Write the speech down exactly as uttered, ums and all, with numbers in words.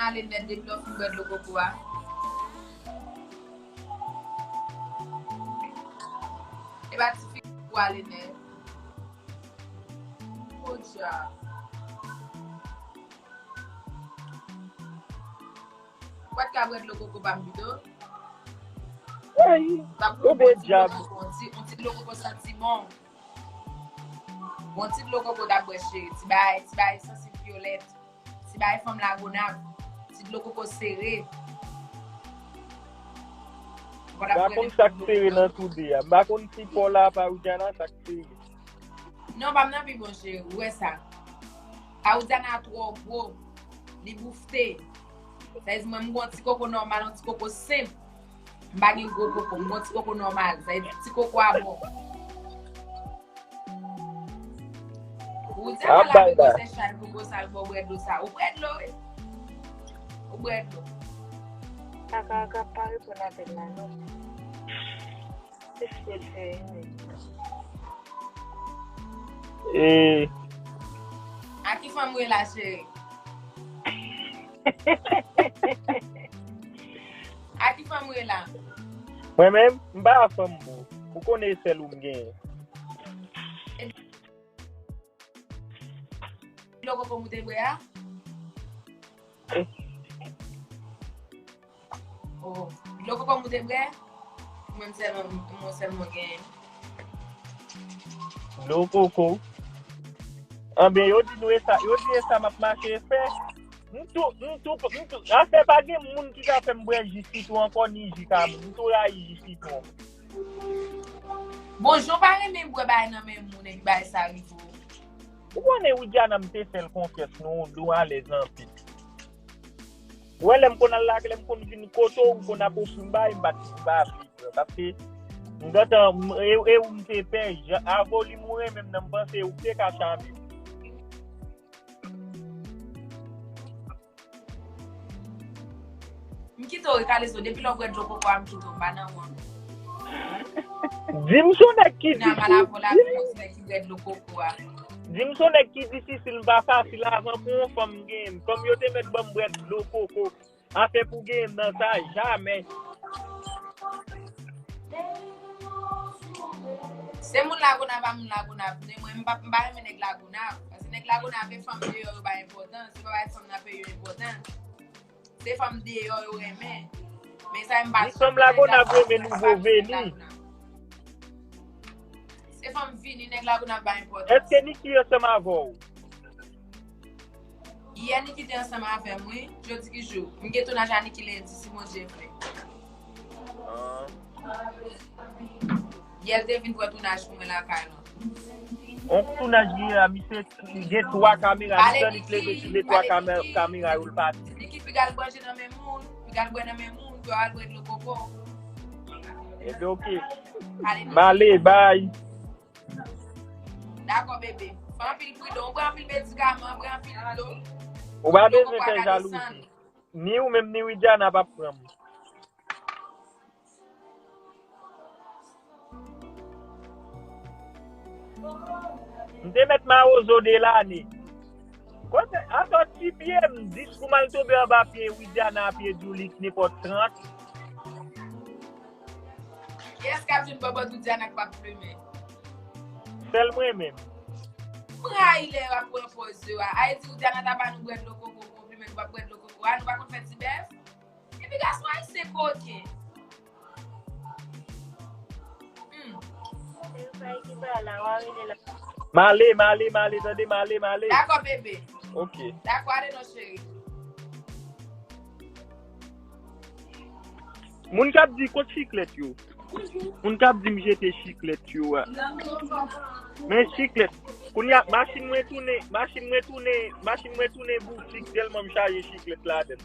Ale nèt depi lè w fin bwè dlo koko a. E pa ti fi pou ale nèt. Podyab. Ou pa t ka bwè dlo koko pa m pito? Ay, ou podyab. Yon ti, yon ti dlo koko santi bon. Yon ti dlo koko t ap bwè cheri. Ti bagay, ti bagay sansib vyolèt. Ti bagay fanm Lagonav. Ti dlo koko sere. M pa konn sa k sere nan tou de a. M pa konn si pa w la pa Widiana sa k sere. Non, pa m nan pi bon cheri. Ou wè sa. Pa Widiana twò gwo. Li boufte. Sa vle di mwen m gon ti koko nòmal, yon ti koko senp. M pa gen gwo koko, m gon ti koko nòmal. Sa vle di ti koko a bon. Ou di a la gen gwosè chay pou gwosal bò bwè dlo sa. Ou bwè dlo, wi. Ou bwè dlo. Aka, aka pa reponn apèl la, non. Se fye l fè, wi. E. A ki fanm ou ye la, cheri? A ki fanm ou ye la? Mwen menm, m pa fanm bro. Ou konnen e sèl ou m genyen. Dlo koko m ou te bwè a? Oh, dlo koko m ou te bwè? Mwen sèlman, mwen sèlman genyen. Dlo koko. Anben, yo di nou e sa, yo di e sa m ap mache fè. M tou, m tou, m tou, afè pa gen moun ki ka fè m bwè ji sitwon ankò, ni ji kamou. M tou rayi ji sitwon. Bon, jan w pa renmen bwè bagay nan men moun, epi bagay sa rive w. Ou konnen Widiana m te fè l konfyans, nou, nou alèz anpil. Ou wè lè m konn al lakay, lè m konn vin kote w, m konn ap ofri m bagay, m pa t, m pa vle pran. Paske m gentan, m, e, e ou m te pè, jan, a volim ou renmen m nan, m panse ou te ka chame m. M kite w, Kalezo, depi lè w bwè dlo koko a, m kite w, m pa nan wonn. Di m se yon nèg ki difisil. Di m se yon nèg ki difisil, m pa fasil avan pou yon fanm gen m. Fanm yo te mèt ban m bwè dlo koko. Afè pou gen m nan sa, jamè. Se moun Lagonav a moun Lagonav, men mwen, m pa, m pa renmen nèg Lagonav. Paske nèg Lagonav e fanm deyò yo bay enpòtans, se pa bay fanm nan peyi yo enpòtans. Se fanm deyò yo renmen. Men sa m pa. Ni fanm Lagonav renmen nouvo veni. Se fanm vini, nèg Lagonav bay enpòtans. Èske Niki ansanm avè w? Yè Niki te ansanm avè m, wi. Jodi ki jou? M gen tounaj a Niki lendi, si Bondye vle. Ah. Yè l te vin pran tounaj pou mwen lakay lan. On tounaj gen a, misye gen twa kamera, misye li leve sou le twa kamera yo l pati. Niki, piga l manje nan men moun, piga l bwè nan men moun, pou al bwè dlo koko. Ebyen, oke. M ale, bay. Dakò, bebe. Fè anpil pridan. Ou bwè anpil medikaman, bwè anpil dlo. Ou pa bezwen fè jalouzi. Ni ou menm, ni Widiana p ap pran m. M te mèt mawozo de lane. Kote, atò ti pye m, dis kou m al tonbe anba pye Widiana, pye Djoulik, nenpòt trant. Kiyès k ap jwenn bòbòt Widiana k p ap plimen? Sèl mwen menm. M rayi lè y ap pran pòz yo a. Ayiti, Widiana ta ba nou bwè dlo koko, konplimen nou p ap bwè dlo koko a, nou pa konn fè ti bèf. Epi gason ayisyen koken. Hmm. Male, male, male, tande, male, male. Dakò, bebe. Ok. Dakò, ale non, cheri. Moun k ap di kot chiklèt yo? Moun k ap di m jete chiklèt yo a. Men chiklèt. Kounye a, machin mwen tounen, machin mwen tounen, machin mwen tounen boutik tèlman m chaje chiklèt ladan l.